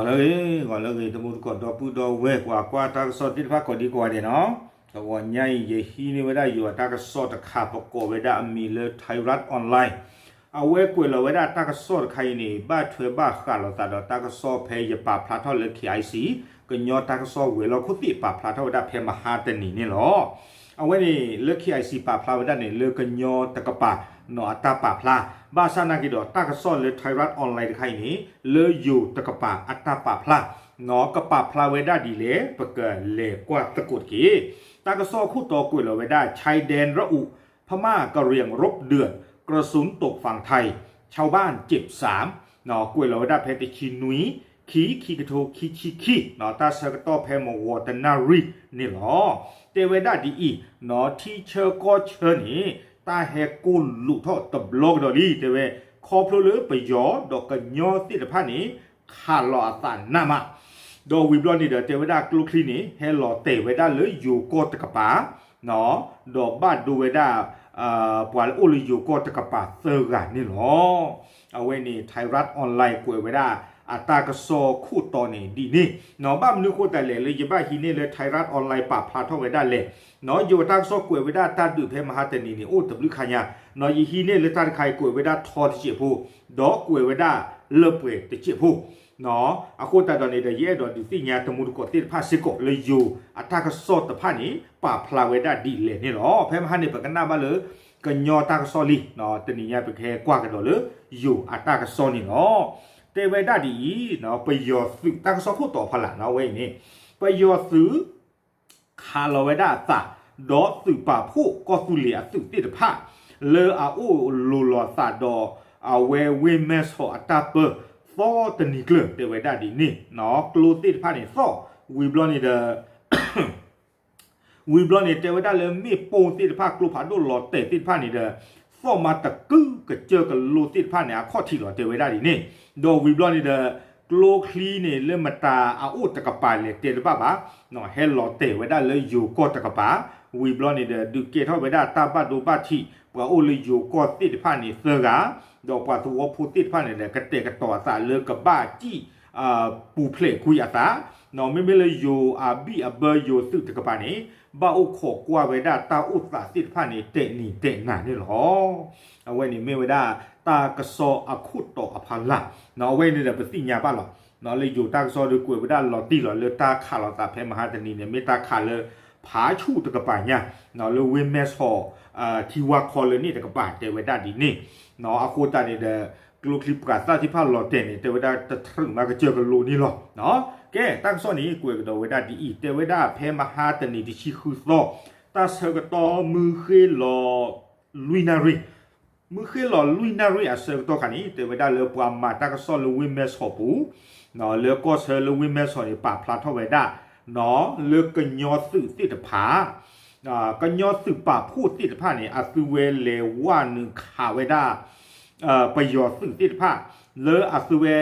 ဂီၤလၢအဂ့ၤ ဂီၤလၢအဂ့ၤ တမူတကိးဒီပုၢ်ဒီဝဲၢ် ပှၤကွၢ်တၢ်ကစီၣ်သ့ၣ်တဖၣ်ကိးဒံကိးဂၤဒဲးနီၤ, တဂီၤညါအံၤ ယဟံးန့ၢ်ဝဲဒၣ်ယိၤအတၢ်ကစီၣ်တခါ ပကိးဝဲဒၣ်အမံၤလၢ Thai Rat Online အဝဲကွဲးလီၤဝဲဒၣ်တၢ်ကစီၣ်တခါအံၤန့ၣ် ဘၣ်ထွဲဘၣ်ဃးလိာ်သးဒီးတၢ်ကစီၣ်ဖဲယပာ်ဖျါထီၣ်လၢ KIC ကညီတၢ်ကစီၣ်ဝဲၤလီၢ်ခိၣ်သ့ၣ်ပာ်ဖျါထီၣ်ဝဲဒၣ်ဖဲမဟါတနံၤန့ၣ်လီၤ. အဝဲန့ၣ်လၢ KIC ပာ်ဖျါဝဲဒၣ်န့ၣ် လၢကညီတကပၤနီၤအတၢ်ပာ်ဖျါ, ဘၣ်ဆၣ်နာ်က့ဒီး တၢ်ကစီၣ်လၢ Thai Rat Online တခါအံၤန့ၣ် လၢယိၤတကပၤအတၢ်ပာ်ဖျါနီၤ ကပာ်ဖျါဝဲဒၣ်ဒ်လဲၣ် ပကလဲၤကွၢ်သကိးတက့ၢ်. တၢ်ကစီၣ်အခိၣ်တီကွဲးလီၤဝဲဒၣ် ชายแดนระอุ พม่ากะเหรี่ยงรบเดือด กระสุนตกฝั่งไทย ชาวบ้านเจ็บสาม ကွဲးလီၤဝဲဒၣ်ဖဲတဆံနွံ ခံ ခံကထိခံဆံခံနီၤ တၢ်ဆၢကတီၢ်ဖဲမုၢ်ဂီၤတနၣ်ရံၣ်န့ၣ်လီၤ. တဲဝဲဒၣ်ဒ်အံၤနီၤ ထံဆၢကီၢ်ဆၢန့ၣ် တၢ်ဟဲကိၢ်လူးထီၣ်တဘျီကဒီးလံ တဲဝဲ ခီဖျိလၢပယီၤဒီးကညီသ့ၣ်တဖၣ်န့ၣ် ခးလီၤအသးနးမး ဒီးဝံၤဘျီန့ၣ်ဒီး တဲဝဲဒၣ်ကျိချံန့ၣ် ဟဲလီၤတဲာ်ဝဲဒၣ်လၢယိၤကီၢ်တကပၤ ဒီးဘၣ်ဒိဝဲဒၣ် ပှၤလၢအိၣ်လၢယိၤကီၢ်တကပၤသၢဂၤန့ၣ်လီၤ. အဝဲန့ၣ် Thai Rat Online ကွဲးဝဲဒၣ်အတၢ်ကစီၣ်ခိၣ်တီန့ၣ်ဒ်န့ၣ်နီၤ ဘၣ်မနုၤဃိသတးလဲၣ် လၢယဘၣ်ဟံးန့ၢ်လၢ Thai Rat Online ပာ်ဖျါထီၣ်ဝဲဒၣ်လဲၣ်နီၤ ယိၤအတၢ်ကစီၣ်ကွဲးဝဲဒၣ်တၢ်ဒုးဖဲမဟါတနံၤန့ၣ် အိၣ်တဘျုးခါညါနီၤ ယဟံးန့ၢ်လၢတၢ်တခါအံၤကွဲးဝဲဒၣ်ထီတစဲးဖိ ဒီးကွဲးဝဲဒၣ်လၢပှဲၤတစဲးဖိ အဃိသတးဒီးန့ၣ်ဒီး ယအဲၣ်ဒိးဒုးသ့ၣ်ညါတမူတကိးသ့ၣ်တဖၣ်စ့ၢ်ကီးလၢယိၤအတၢ်ကစီၣ်တဖၣ်န့ၣ် ပာ်ဖျါဝဲဒၣ်ဒ်လဲၣ်န့ၣ်လီၤ. ဖဲမဟါန့ၣ် ပကနၣ်ဘၣ်လၢ ကညီတၢ်ကစီၣ်လံ, တနံၤညါပကဟဲကွၢ်ကဒီးလၢယိၤအတၢ်ကစီၣ်န့ၣ်လီၤ. တဲဝဲဒၣ်ဒ်အံၤ, ပယီၤသုးတၢ်ကစီၣ်ခိၣ်တီဖီလာ်ဝဲအံၤန့ၣ်, ပယီၤသုး ခးလီၤဝဲဒၣ်အသး, ဒီးသုးပာ်ဖှိၣ်ကီၢ်သူလ့ၤအသုးသ့ၣ်တဖၣ် လၢအအိၣ်လိၤလိာ်သးဒီး အဝဲဝ့ၢ်မဲၢ်ဆီးအတၢ်ပၢ သီတနံၤကျၢၤ တဲဝဲဒၣ်ဒ်န့ၣ်, ကျိသ့ၣ်တဖၣ်န့ၣ်သီၣ်, ဝံၤဘျီန့ၣ်ဒီး ဝံၤဘျီန့ၣ် တဲဝဲဒၣ်လၢမ့ၣ်ပိၢ်သ့ၣ်တဖၣ် ကျိဖးဒိၣ်လီၤတဲာ်သ့ၣ်တဖၣ်န့ၣ်ဒီး သီၣ်မးတကုကစၢၢ်ကလိသ့ၣ်တဖၣ်န့ၣ် အခီၣ်ထံးလီၤ တဲဝဲဒၣ်ဒ်န့ၣ်, ဒီးဝံၤဘျီန့ၣ်ဒီး ကျိချံန့ၣ် လၢမတၤအအိၣ်တကပၤလဲၣ်တဲတဘၣ်ဘၣ်, ဟဲလီၤတဲာ်ဝဲဒၣ်လၢယိၤကီၢ်တကပၤ, ဝံၤဘျီန့ၣ်ဒီး ဒုးကဲထီၣ်ဝဲဒၣ်တၢ်ဘၣ်ဒိဘၣ်ထံး ပှၤအိၣ်လၢယိၤကီၢ်သ့ၣ်တဖၣ်န့ၣ်သၢဂၤ, ဒီးပှၤသဝီဖိသ့ၣ်တဖၣ်န့ၣ်ဒီး ကတဲာ်ကတီၤအသးလၢကဘၣ်စံၣ် ပူၤဖျဲးကွံာ်အသး, မ့မ့ၢ်လၢယိၤအဘံၣ်အဘၢယိၤသုးတကပၤန့ၣ် ဘၣ်အိၣ်ခိးကွၢ်ဝဲဒၣ်တၢ်အိၣ်သးသ့ၣ်တဖၣ်န့ၣ် တဲာ်နံၤတဲာ်နၤန့ၣ်လီၤ. အဝဲန့ၣ်မ့ၢ်ဝဲဒၣ်တၢ်ကစီၣ်အခိၣ်တီအဖီလာ်, အဝဲန့ၣ်ဒီးပသ့ၣ်ညါဘၣ်လီၤ, လၢယိၤတၢ်ကစီၣ်ဒီးကွဲးဝဲဒၣ်လီၤတံၢ်လီၤ လၢတၢ်ခးလိာ်သးဖဲမဟါတနံၤန့ၣ် မ့ၢ်တၢ်ခးလၢဖးဆူၣ်တကပၤညါ, လၢဝ့ၢ်မဲၢ်ဆီး ထံဝါခီလၢန့ၣ်တကပၤ တဲဝဲဒၣ်ဒ်န့ၣ်, အဃိသတးန့ၣ်ဒီး ကျိချံပှၤသၣ်သ့ၣ်တဖၣ်လီၤတဲာ်န့ၣ် တဲဝဲဒၣ်တထရုးမးကစၢၢ်ကလိန့ၣ်လီၤ. ကဲ တၢ်ကစီၣ်န့ၣ် ကွဲးကဒီးဝဲဒၣ်ဒ်အံၤ, တဲဝဲဒၣ်ဖဲမဟါတနံၤတဆံဃုသီ, တၢ်ဆၢကတီၢ်မုၢ်ဃ့ၢ်လီၤလွံၢ်နၣ်ရံၣ်, မုၢ်ဃ့ၢ်လီၤလွံၢ်နၣ်ရံၣ်အဆၢကတီၢ်ခါန့ၣ် တဲဝဲဒၣ်လၢပှၤမၤတၢ်ကစီၣ်လၢဝ့ၢ်မဲၢ်ဆီးပူၤ လၢကီၢ်ဆၢလၢဝ့ၢ်မဲၢ်ဆီးန့ၣ် ပာ်ဖျါထီၣ်ဝဲဒၣ် လၢကညီသုးသ့ၣ်တဖၣ် ကညီသုးပာ်ဖှိၣ်သ့ၣ်တဖၣ်န့ၣ် အသုဝဲလဲၤဝဲနုာ်ခးဝဲဒၣ် ပယီၤသုးသ့ၣ်တဖၣ် လၢအသုဝဲ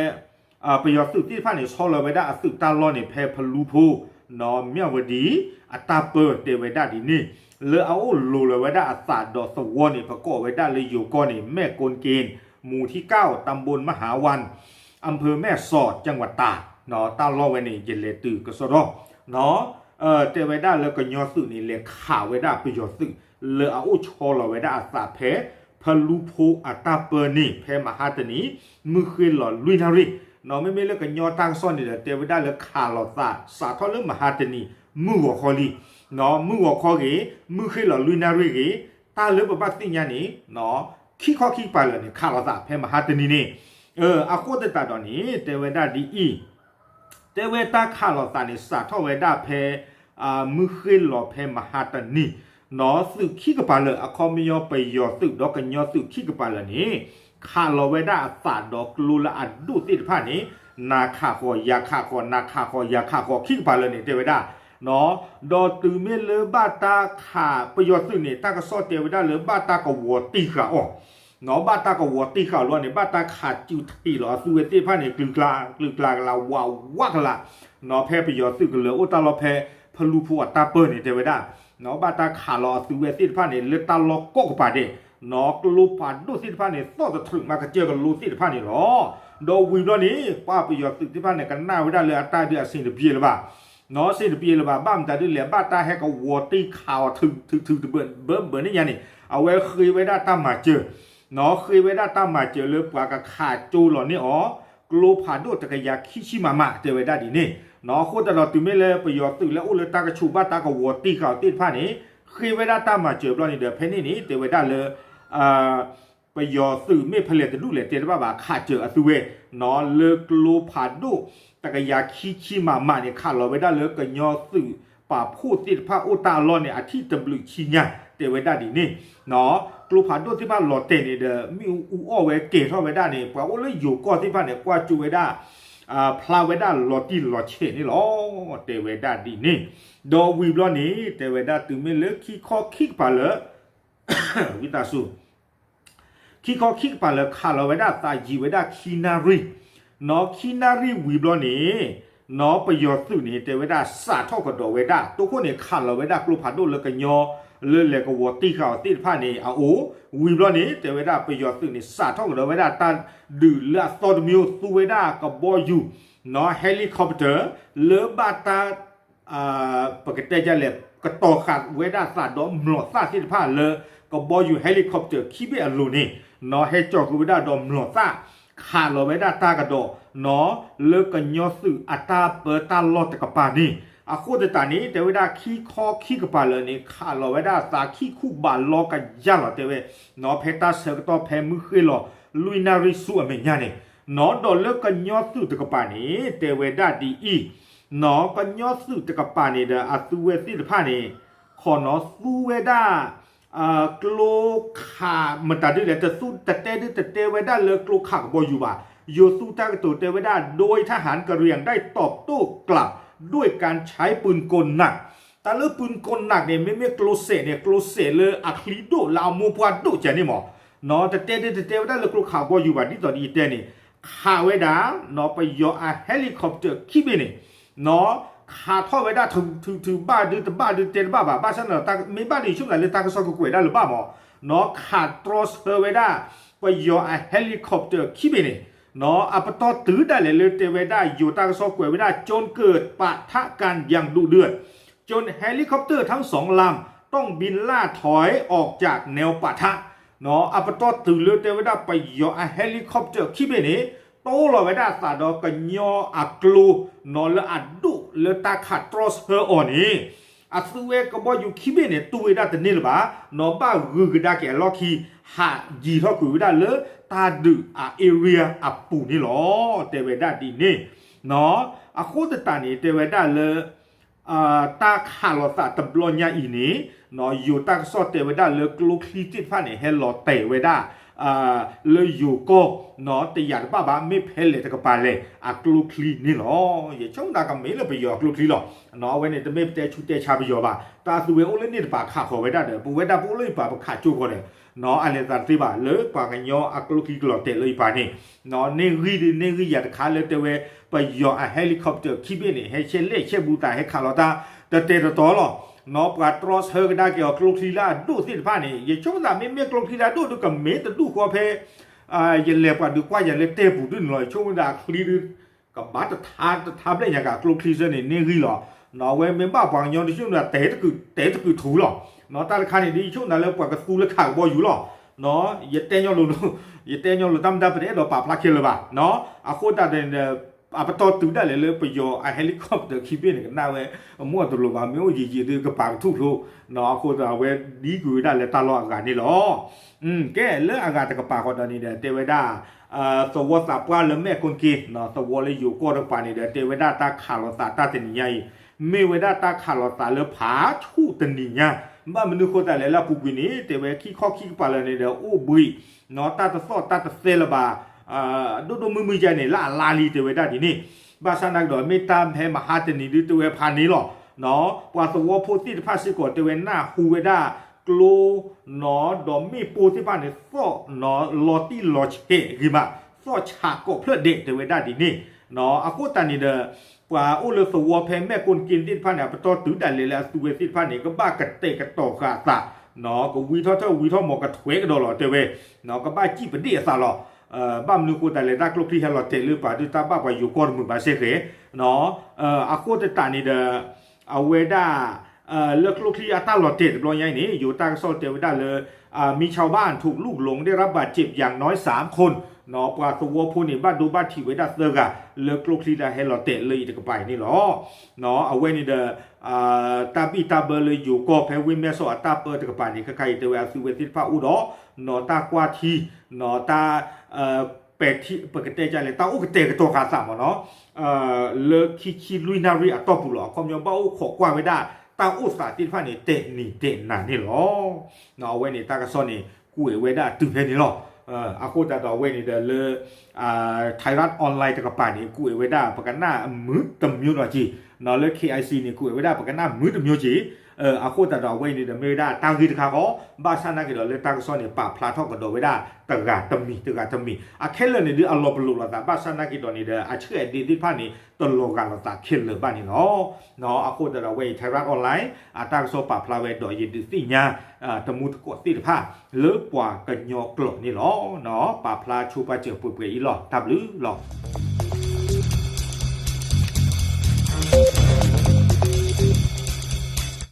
ပယီၤသုးသ့ၣ်တဖၣ်န့ၣ် ဆီလီၤဝဲဒၣ်အသုးတၢ်လီၢ်န့ၣ် ဖဲဖလူဖိ မၠၣ်ဝတံၤ အတၢ်ပၢတဲဝဲဒၣ်ဒ်န့ၣ်, လၢအအိၣ်လိၤလီၤဝဲဒၣ်အသးဒီးသဝီန့ၣ် ပကိးဝဲဒၣ်လၢယိၤကီၢ်န့ၣ် แม่กลเกณฑ์ หมู่ที่เก้า ตำบลมหาวัน อำเภอแม่สอด จังหวัดตาก တၢ်လီၢ်ဝဲန့ၣ် ယလဲၤတုၤကစီၣ်ထီၣ် တဲဝဲဒၣ်လၢကညီသုးန့ၣ် လဲၤခးဝဲဒၣ်ပယီၤသုး လၢအအိၣ်ဆီလီၤဝဲဒၣ်အသးဖဲ ဖလူဖိအတၢ်ပၢန့ၣ် ဖဲမဟါတနံၤ မုၢ်ဃ့ၢ်လီၤလွံၢ်နၣ်ရံၣ်, မ့မ့ၢ်လၢကညီတၢ်ကစီၣ်န့ၣ်ဒီး တဲဝဲဒၣ်လၢခးလိာ်သး စးထီၣ်လၢမဟါတနံၤ မုၢ်ဂီၤခီလံ, မုၢ်ဂီၤခီဂ့ၤ, မုၢ်ဃ့ၢ်လီၤလွံၢ်နၣ်ရံၣ်ဂ့ၤ, တၢ်လၢပဘၣ်သ့ၣ်ညါန့ၣ် ခံခီခံကပၤလၢာ်န့ၣ် ခးလိာ်သးဖဲမဟါတနံၤန့ၣ်, အဃိသတးဒီးန့ၣ် တဲဝဲဒၣ်ဒ်အံၤ တဲဝဲတၢ်ခးလိာ်သးန့ၣ် စးထီၣ်ဝဲဒၣ်ဖဲ မုၢ်ဃ့ၢ်လီၤဖဲမဟါတနံၤ, သုးခံကပၤလၢာ် အခီပညီပယီၤသုးဒီးကညီသုးခံကပၤလၢာ်န့ၣ် ခးလီၤဝဲဒၣ်အသးဒီးကျိလၢအဒိၣ်သ့ၣ်တဖၣ်န့ၣ် နၤခးဃီၤယၤခးဃီၤ နၤခးဃီၤယၤခးဃီၤခံကပၤလၢာ်န့ၣ် တဲဝဲဒၣ် ဒီးတုၤမ့ၢ်လၢဘၣ်တၢ်ခးပယီၤသုးန့ၣ် တၢ်ကစီၣ်တဲဝဲဒၣ်လၢဘၣ်တၢ်ကဝီၤတံၢ်ဃာ်အီၤ ဘၣ်တၢ်ကဝီၤတံၢ်ဃာ်လီၤန့ၣ် ဘၣ်တၢ်ခးစုထံးလီၤအသုဝဲသ့ၣ်တဖၣ်န့ၣ် ကျုၤကျါ ကျုၤကျါကလး ဝးဝးကလး, ဖဲပယီၤသုးကလၢၤအိၣ်တၢ်လီၢ်ဖဲ ဖလူဖိအတၢ်ပၢန့ၣ် တဲဝဲဒၣ် ဘၣ်တၢ်ခးလီၤအသုဝဲသ့ၣ်တဖၣ်န့ၣ် လၢတၢ်လီၢ်ကိးကပၤဒဲး, ကျိဖးဒိၣ်သ့ၣ်တဖၣ်န့ၣ် သီၣ်တထြုးမးကစၢၢ်ကလိသ့ၣ်တဖၣ်န့ၣ်လီၤ. ဒီးဝံၤဘျီန့ၣ် ပှၤပယီၤသုးသ့ၣ်တဖၣ်န့ၣ် ကနၣ်ဝဲဒၣ်လၢအတၢ်ဒုးအဆင်တပြေလၢၤဘၣ်, နီၣ် ဆင်တပြေလၢၤဘၣ် ဘၣ်မတၤဒ်လဲၣ် ဘၣ်တၢ်ဟဲကဝီၤတ့ၢ်ခးအီၤထုးထုးထုးတဘၢဘၢန့ၣ်ညါန့ၣ် အဝဲဃ့ဝဲဒၣ်တၢ်မၤစၢၤ, နီၣ် ဃ့ဝဲဒၣ်တၢ်မၤစၢၤလၢပှၤကခးကၠိလီၤန့ၢ်အီၤ ကျိဖးဒိၣ်တကယၤခံဆံမးမး တဲဝဲဒၣ်ဒ်န့ၣ်, နီၣ် အဃိသတးဒီးတုၤမ့ၢ်လၢပယီၤသုးလၢအိၣ်လၢတၢ်ကဆူးဘၣ်တၢ်ကဝီၤတ့ၢ်ဃာ်အီၤသ့ၣ်တဖၣ်န့ၣ် ဃ့ဝဲဒၣ်တၢ်မၤစၢၤဘျီန့ၣ်ဒီး ဖဲန့ၣ်န့ၣ် တဲဝဲဒၣ်လၢ ပယီၤသုးမ့ၢ်ဖဲလဲၣ်တဒူၣ်လဲၣ်တဲတဘၣ်ဘၣ် ခးစၢၤအသုဝဲ, နီၣ် လၢကျိဖးဒိၣ်တကယၤခံဆံမးမးန့ၣ် ခးလီၤဝဲဒၣ်လၢကညီသုးပာ်ဖှိၣ်သ့ၣ်တဖၣ်အိၣ်တၢ်အလီၢ်န့ၣ် အထံၣ်တဘျုးဆံညါ တဲဝဲဒၣ်ဒ်န့ၣ်, နီၣ် ကျိဖးဒိၣ်သ့ၣ်တဖၣ်လီၤတဲာ်န့ၣ်ဒီး မ့ၣ်အူအီၣ်ဝဲကဲၤထီၣ်ဝဲဒၣ်န့ၣ် ပှၤအိၣ်လၢယိၤကီၢ်သ့ၣ်တဖၣ်န့ၣ် ကွၢ်ကၠိဝဲဒၣ် ဖျါဝဲဒၣ်လီၤတံၢ်လီၤဆဲးန့ၣ်လီၤ, တဲဝဲဒၣ်ဒ်န့ၣ်, ဒီးဝံၤဘျီန့ၣ် တဲဝဲဒၣ်တုၤမ့ၢ်လၢခံခီခံကပၤလၢ ဝံသးစူၤ ခံခီခံကပၤလၢခးလီၤဝဲဒၣ်သးယံာ်ဝဲဒၣ်ခံနၣ်ရံၣ်, နီၣ် ခံနၣ်ရံၣ်ဝံၤဘျီန့ၣ်, နီၣ် ပယီၤသုးန့ၣ် တဲဝဲဒၣ်စးထီၣ်ကဒီးဝဲဒၣ် တိခိၣ်န့ၣ် ခးလီၤဝဲဒၣ်ကျိဖးဒိၣ်လၢကညီ လၢလဲၤကဝီၤတ့ၢ်ဃာ်အီၤသ့ၣ်တဖၣ်န့ၣ် အအိၣ်, ဝံၤဘျီန့ၣ် တဲဝဲဒၣ်ပယီၤသုးန့ၣ် စးထီၣ်ကဒီးဝဲဒၣ်တၢ်ဒုးလၢအသီတမံၤ သူဝဲဒၣ်ကဘီယူၤ, နီၣ် helicopter လၢဘၣ်တၢ် ပကတဲဒ်လဲၣ် ကတီၤဃာ်ဝဲဒၣ်သးဒီးမျိာ်သၣ်သ့ၣ်တဖၣ်လၢ ကဘီယူၤ helicopter ခံဘ့ၣ်အလိၤန့ၣ်, နီၣ် ဟဲကၠီၤဃုာ်ဝဲဒၣ်ဒီးမျိာ်သၣ်, ခးလီၤဝဲဒၣ်တၢ်ကဒီး, နီၣ် လၢကညီသုးအတၢ်ပၢတၢ်လီၢ်တကပၤန့ၣ်, အဃိသတးန့ၣ် တဲဝဲဒၣ်ခံခီခံကပၤလၢာ်န့ၣ် ခးလီၤဝဲဒၣ်သးခံခူဘးလီကယၢ်လီၤ တဲဝဲ, နီၣ် ဖဲတၢ်ဆၢကတီၢ်ဖဲမုၢ်ဃ့ၢ်လီၤ လွံၢ်နၣ်ရံၣ်ဆူအမဲာ်ညါန့ၣ်, နီၣ် ဒီးလၢကညီသုးတကပၤန့ၣ် တဲဝဲဒၣ်ဒ်အံၤ, နီၣ် ကညီသုးတကပၤန့ၣ်ဒီး အသုဝဲသ့ၣ်တဖၣ်န့ၣ် ခီနီၣ် သူဝဲဒၣ် ကျိခးမတၤဒ်လဲၣ် တသူတတဲဒ်တတဲဝဲဒၣ်လၢကျိခးကဘီယူၤဘၣ်, ယိၤသူတၢ်ကတိၤတဲဝဲဒၣ် โดยทหารกะเหรี่ยงได้ตอบโต้กลับด้วยการใช้ปืนกลหนัก, တၢ်လၢปืนกลหนักန့ၣ် မ့မ့ၢ်ကျိစဲးန့ၣ် ကျိစဲးလၢအချံဒိၣ်လၢအမိၢ်ပှၢ်ဒိၣ်ကဲန့ၣ်မး, နီၣ် တတဲဒ်တတဲဝဲဒၣ်လၢကျိခးကဘီယူၤဘၣ် ဒ်သိးဒ်ယတဲန့ၣ်, ခးဝဲဒၣ် နီၣ် ပယီၤအ helicopter ခံဘ့ၣ်န့ၣ်, နီၣ် ခးထီၣ်ဝဲဒၣ်ထုးထုးထုးဘၣ်ဒုတဘၣ်ဒုတဲတဘၣ်ဘၣ် ဘၣ်ဆၣ်န့ၣ် မ့ၢ်ဘၣ်န့ၣ် ဆိကမိၣ်လၢတၢ်ကစီၣ်ကကွဲးဒၣ်လၢၤဘၣ်မး, နီၣ် ခးတြီဆၢဝဲဒၣ် ပယီၤအ helicopter ခံဘ့ၣ်န့ၣ်, နီၣ် အပတီၢ်တုၤဒၣ်လဲာ်လၢတဲဝဲဒၣ် ယိၤတၢ်ကစီၣ်ကွဲးဝဲဒၣ် จนเกิดปะทะกันอย่างดุเดือด จนเฮลิคอปเตอร์ทั้งสองลำต้องบินล่าถอยออกจากแนวปะทะ နီၣ် အပတီၢ်တုၤလၢတဲဝဲဒၣ်ပယီၤအ helicopter ခံဘ့ၣ်န့ၣ် တိလီၤဝဲဒၣ်အသးဒီးကညီအကျိ, နီၣ် လၢအဒိၣ်လၢတၢ်ခးတြီဆၢအီၤန့ၣ်, အသုဝဲကဘီယူၤခံဘ့ၣ်န့ၣ် တူၢ်ဝဲဒၣ်တန့ၢ်လၢၤဘၣ်, နီၣ် ဘၣ်ဂုၤကဒါက့ၤအလီၢ်ခံ ဟးယံၤထီၣ်ကွံာ်ဝဲဒၣ်လၢတၢ်ဒုးအ area အပူၤန့ၣ်လီၤ. တဲဝဲဒၣ်ဒ်န့ၣ်, နီၣ် အဃိသတးန့ၣ် တဲဝဲဒၣ်လၢ တၢ်ခးလိာ်သးတဘျီညါအံၤန့ၣ်, နီၣ် ယိၤတၢ်ကစီၣ်တဲဝဲဒၣ်လၢကျိချံသ့ၣ်တဖၣ်န့ၣ် ဟဲလီၤတဲာ်ဝဲဒၣ် လၢယိၤကီၢ်, နီၣ် တယာ်တဘၣ်ဘၣ် မ့ၢ်ဖဲလဲၣ်တကပၤလဲၣ် အကျိချံန့ၣ်လီၤ. ယဆိကမိၣ်ကမ့ၢ်လၢပယီၤအကျိချံလီၤ. နီၣ် အဝဲန့ၣ်တမ့ၢ်ပတဲဆူးတဲဆါပယီၤဘၣ်, တၢ်အသုဝဲအိၣ်လၢန့ၣ်တပၤခးဃီၤဝဲဒၣ်ဒီး ပဝဲဒၣ်ပအိၣ်လၢယပၤပခးကၠိဃီၤဒီး နီၣ် အလဲၤသးတသ့ဘၣ် လၢပှၤကညီအကျိချံကလီၤတဲာ်လၢယပၤန့ၣ်, နီၣ် န့ၢ်ဂံၢ်ဒုးန့ၢ်ဂံၢ်ယၤတခါလၢတဲဝဲ ပယီၤအ helicopter ခံဘ့ၣ်န့ၣ် ဟဲဆဲးလဲၣ်ဆဲးဘူးသး ဟဲခးလိာ်တၢ် တတဲတတီလီၤ. နီၣ် ပှၤတြီဆၢကဒါက့ၤအီၤကျိချံလၢအဒိၣ်သ့ၣ်တဖၣ်န့ၣ် ယဆိကမိၣ်သးမ့မ့ၢ်ကျိချံလၢအဒိၣ်ဒုးကမ့ၢ်တဒူၣ်ဃီဖဲ ယလဲၤပှၤဒုးကွၢ်ယၤလၢတဲပူၤဒုးန့ၣ်လီၤ. ယဆိကမိၣ်ဒၣ်အချံဒုး ကဘၣ်တထါတထါဘျဲၣ်ညါက့ၤကျိချံဆၢန့ၣ် န့ၢ်ဂံၢ်လီၤ. နီၣ် အဝဲမ့ၢ်ဘၣ်ပှၤကညီတဆိကမိၣ်ဒၣ် တဲတကုာ်ထူလီၤ. နီၣ် တၢ်တခါန့ၣ်ဒ်ယဆိကမိၣ်နၤလၢပှၤကသူလၢခးကဘီယူၤလီၤ. နီၣ် ယတဲညီလိၤ ယတဲညီလိၤတၢ်မတၤပတအဲၣ်ဒိးပာ်ဖျါခဲလၢာ်ဘၣ်. နီၣ် အဃိသတးန့ၣ်ဒီး အပတီၢ်တုၤဒၣ်လဲာ်လၢပယီၤအ helicopter ခံဘ့ၣ်န့ၣ် ကနၣ်ဝဲ အမိၢ်အတလိၤဘၣ် မ့ၢ်အိၣ်ယံာ်ယံာ်ဒုးကပာ်ကထူၣ်ဖျိ, နီၣ် အဃိသတးအဝဲဒ်ကွံာ်ဝဲဒၣ်လၢတၢ်လီၢ်အဂၤန့ၣ်လီၤ. ကဲ လၢအဂၤတကပၤဃီဒီးန့ၣ်ဒီး တဲဝဲဒၣ် သဝီသးပှၢ်လၢမဲာ်ကွၢ်က့ၤ သဝီလၢယိၤကီၢ်တကပၤန့ၣ်ဒီး တဲဝဲဒၣ်တၢ်ခးလိာ်သးတၢ်တနံၤညါအံၤ မ့ၢ်ဝဲဒၣ်တၢ်ခးလိာ်သးလၢဖးဆူၣ်တနံၤညါ, ဘၣ်မနုၤဃိသတးလဲၣ်လၢအပူၤကွံာ်န့ၣ် တဲဝဲခံခီခံကပၤလၢာ်န့ၣ်ဒီး အိၣ်ဘှံး နီၣ် တၢ်တသီၣ်တၢ်တသဲလၢၤဘၣ် ဒိၣ်ဒိၣ်မုၢ်မုၢ်ယါန့ၣ် လၢအလါလံ တဲဝဲဒၣ်ဒ်န့ၣ်, ဘၣ်ဆၣ်နာ်ကဒီး မ့ၢ်တၢ်ဖဲမဟါတနံၤဒုးတဲဝဲဖးန့ၣ်လီၤ. နီၣ် ပှၤသဝီဖိသ့ၣ်တဖၣ်စ့ၢ်ကီးတဲဝဲနၢ်ဟူဝဲဒၣ် ကျိ နီၣ် ဒီးမ့ၣ်ပိၢ်သ့ၣ်တဖၣ်န့ၣ် သီၣ် နီၣ် လီၤတံၢ်လီၤဆဲးဂ့ၤမး, သီၣ်ဆးကိးဖျၢၣ်ဒဲး တဲဝဲဒၣ်ဒ်န့ၣ်. နီၣ် အဃိသတးန့ၣ်ဒီး ပှၤအိၣ်လၢသဝီဖဲမဲာ်ကွၢ်က့ၤသ့ၣ်တဖၣ်န့ၣ် အပတီၢ်တုၤဒၣ်လဲာ်လၢအသုဝဲသ့ၣ်တဖၣ်န့ၣ် ကဘၣ်ကတဲာ်ကတီၤဃာ်အသး, နီၣ် ကဝံထီၣ်ထၢၣ်ဝံထီၣ်မီၤကထွဲကဒီးလီၤ တဲဝဲ, နီၣ် ကဘၣ်စံၣ်ပဒ့ၣ်အသးလီၤ. ဘၣ်မနုၤအဃိသတးလဲၣ် တၢ်ကျိချံဟဲလီၤတဲာ်လၢပှၤဒုးတၢ်ဘၣ်ပှၤယိၤကီၢ်တမုာ်ဘၣ်စ့ၢ်ကီး, အဃိသတးန့ၣ်ဒီး အဝဲဒၣ် လၢကျိချံအတၢ်လီၤတဲာ်တဘျီညါအံၤန့ၣ် ယိၤတၢ်ကစီၣ်တဲဝဲဒၣ်လၢ มีชาวบ้านถูกลูกหลงได้รับบาดเจ็บอย่างน้อยสามคน ပှၤသဝီဖိန့ၣ် ဘၣ်ဒိဘၣ်ထံးဝဲဒၣ်သၢဂၤ လၢကျိချံလၢဟဲလီၤတဲာ်လၢအံၤတကပၤအံၤန့ၣ်လီၤ. အဝဲန့ၣ်ဒီး တၢ်ဘံၣ်တၢ်ဘၢလၢယိၤကီၢ်ဖဲဝ့ၢ်မဲၢ်ဆီးအတၢ်ပၢတကပၤန့ၣ် ခဲခါအံၤတဲဝဲအသုဝဲသ့ၣ်တဖၣ်အိၣ်ဒီး နီၢ်တၢ်ကွၢ်ထံ နီၢ်တၢ် ပဲာ်ထံ ပကတဲကလဲၣ် တၢ်အိၣ်ကတဲာ်ကတီၤဃာ်သးမ့ၢ်နီၤ လၢခံဆံလွံၢ်နၣ်ရံၣ်အတီၢ်ပူၤလီၤ. အခီပညီဘၣ်အိၣ်ခိးကွၢ်ဝဲဒၣ် တၢ်အိၣ်သးသ့ၣ်တဖၣ်န့ၣ် တဲာ်နံၤတဲာ်နၤန့ၣ်လီၤ. အဝဲန့ၣ်တၢ်ကစီၣ်န့ၣ် ကွဲးဝဲဒၣ်တုၤဖဲန့ၣ်လီၤ. အဃိသတးဒီးအဝဲန့ၣ်ဒီးလၢ Thairath Online တကပၤန့ၣ် ကွဲးဝဲဒၣ် ပကနၣ်မုာ်တမျိးနီၢ်က့ၤ, လၢ KIC န့ၣ် ကွဲးဝဲဒၣ် ပကနၣ်မုာ်တမျိးက့ၤ. အဃိသတးဒီးအဝဲန့ၣ်ဒီးမ့ၢ်ဝဲဒၣ်တၢ်ဂ့ၢ်တခါဃီ, ဘၣ်ဆၣ်နာ်က့ၤဒီးလၢတၢ်ကစီၣ်န့ၣ် ပာ်ဖျါထီၣ်ကဒီးဝဲဒၣ် တဂၤတမံၤ တဂၤတမံၤ အခဲလၢာ်န့ၣ်ဒုးအလီၤပလိာ်လိာ်သး ဘၣ်ဆၣ်နာ်က့ၤဒီးန့ၣ်ဒီး အဆၢၣ်အဒ့သ့ၣ်တဖၣ်န့ၣ် တလီၤဂာ်လိာ်သးခဲလၢာ်ဘၣ်န့ၣ်လီၤ. အဃိသတးဒီးအဝဲအံၤ Thairath Online အတၢ်ကစီၣ်ပာ်ဖျါဝဲဒီးယဒုးသ့ၣ်ညါ တမူတကိးသ့ၣ်တဖၣ် လၢပှၤကညီကျိာ်န့ၣ်လီၤ. ပာ်ဖျါဆိပာ်စၢၤပှဲၤပှဲၤအံၤလီၤ. တၢ်ဘျုးလီၤ.